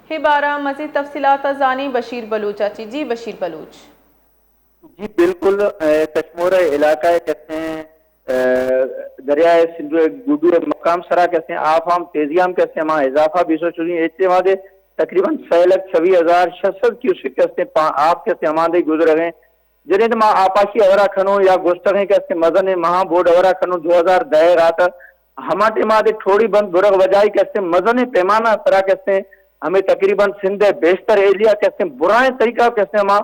اے بارہ ءَ مزید تفصیلات ءَ زانیں بشیر بلوچ ءَ چہ۔ جی بشیر بلوچ۔ جی بالکل، اے، کشمور ءِ علاقہ ءَ کسیں، اے، دریائے سندھ ءِ گڈو ءِ مقام سرا کسیں آپ ہم تیزی ہم کسیں ہما اضافہ بیسو چوزیں اعتماد ءَ تقریباً سئے لکھ چوبیس ہزار شش سد کیوسک کسیں پا-، آپ کسیں ہماندے گزرگیں۔ جنید ما آپاشی ہورا کھنوں یا گوشتغیں کسیں مزن مہاں بورڈ ہورا کھنوں دو ہزار دہ رات ہما ٹیما دے ٹھوڑی بند برغ وجائی کسیں مزن پیمانہ سرا کسیں ہمیں تقریباً سندھ ءِ بیشتر ایریا کسیں برائیں طریقہ کسیں ہما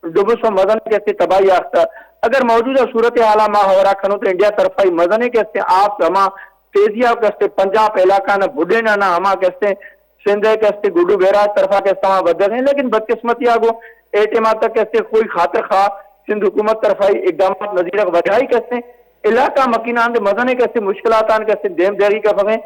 ڈبس و مزن کسیں تباہی آختہ۔ اگر موجودہ صورتحالا ما ہورا کھنوں تو انڈیا طرفائی مزن کسیں آپ ہما تیزی آ کسیں پنجاب علاقہ نہ بڈینا نہ ہما کسیں سندھ ءِ کسیں گڈو بیراج طرفا کسیں ہما ودغیں، لیکن بدقسمتی آ گوں اے ٹیما تک کسیں کوئی خاطر خواہ سندھ حکومت طرفائی اقدامات نظیرغ وجائی کسیں علاقہ مکینان دے مزنیں کسے مشکلاتان کسے دیم دری کفغیں۔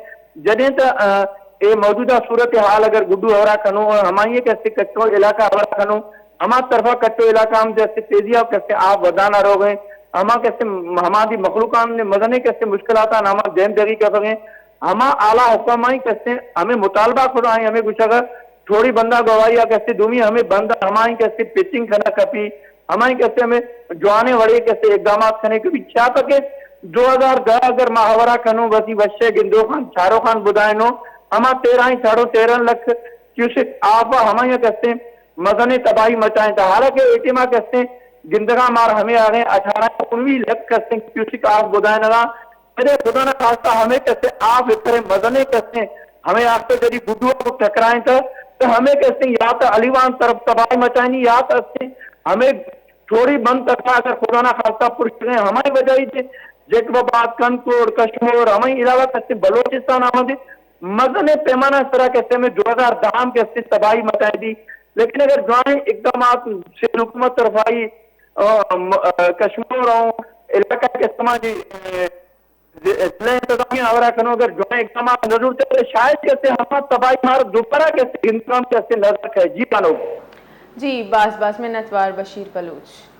جدیں تا، آ، اے موجودہ صورتحال اگر گڈو ہورا کھنوں اور ہمائی کسے کٹو علاقہ ہورا کھنوں، ہما طرفا کٹو علاقہ ہم جیسے تیزی آ کسے آپ ودانا روغیں، ہما کسے ہما دی مخلوقان نے مزنیں کسے مشکلاتان ہما دیم دری کفغیں۔ ہما اعلیٰ حکمائی کسے ہمیں مطالبہ کھڑائیں، ہمیں گوشگا تھوڑی بندہ گواہی آ کسے دومی ہمیں بندہ ہمائی کسے پچنگ کھنا کپی، ہمائی کسے ہمیں جوانے وڑے کسے اقدامات کھنے کپی۔ چیا پکے دو ہزار دہ اگر ما ہورا کھنوں وسی وشے گندو خان، چارو خان بدائنو، ہما تیرہ ہی ساڑھو تیرہ لکھ کیوسک آپ ہمائی کسے مزنے تباہی مچائیں تا۔ حالانکہ اے ٹیما کسے گندگا مار ہمیں آگے اٹھارہ انوی لکھ کسے کیوسک آپ بدائنگا۔ بلے خدا نہ خواستہ ہمیں کسے آپ اترے مزنے کسے ہمیں آخر جدی گڈو کو ٹکرائیں تا، تو ہمیں کسے یا تو علیوان طرف تباہی مچائنی یا تو اسے ہمیں تھوڑی بند طرفا اگر خدا نہ خواستہ پرشتگیں ہمیں وجہ ہی دے جٹ و بات کنکوڑ کشمور ہمیں علاوہ کسے بلوچستان آمدے مزنے پیمانہ سرا کسے ہمیں دو ہزار دہ ہم کسے تباہی مچائیں دی۔ لیکن اگر جوائیں اقدامات سے حکومت طرفائی، آ، م-، آ، کشمور اور علاقہ کے سماجی، آ، ضلع انتظامیہ ہورا کھنوں اگر جوائیں اقدامات نہ زورتے تو شاید کسے ہما تباہی مار دوبارہ کسے گندگام کسے نظر کھے۔ جی بانو۔ جی، باز باز منتوار بشیر بلوچ۔